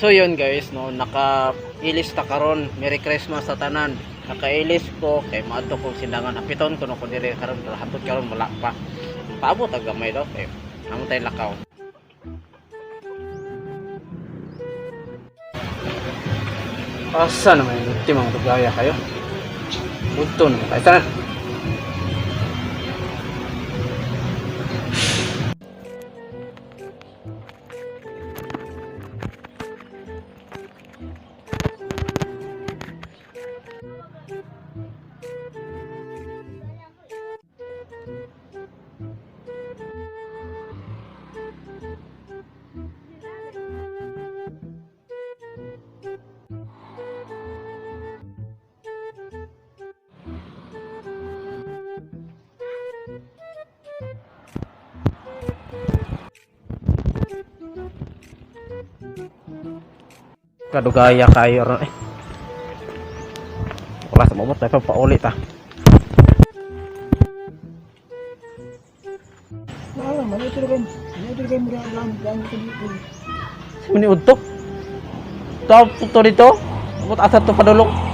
So yun guys, no, naka-ilis ta karon. Merry Christmas sa tanan. Nakailis ko kay maadto kong sindangan. Hapiton ko no ko diri karon, pero hapot karon wala pa. Paabot ang gamay daw kay amo tay lakaw. Asa naman yung ulti mga dugaya kayo? Udto naman kayo. Tara! Kadugaya kayo ron eh. Wala sa mabot tayo pauli ta. Wala, mali ito rin. Mali ito rin mura lang lang Sa ni udto. Top to dito. Abot asa to padulong.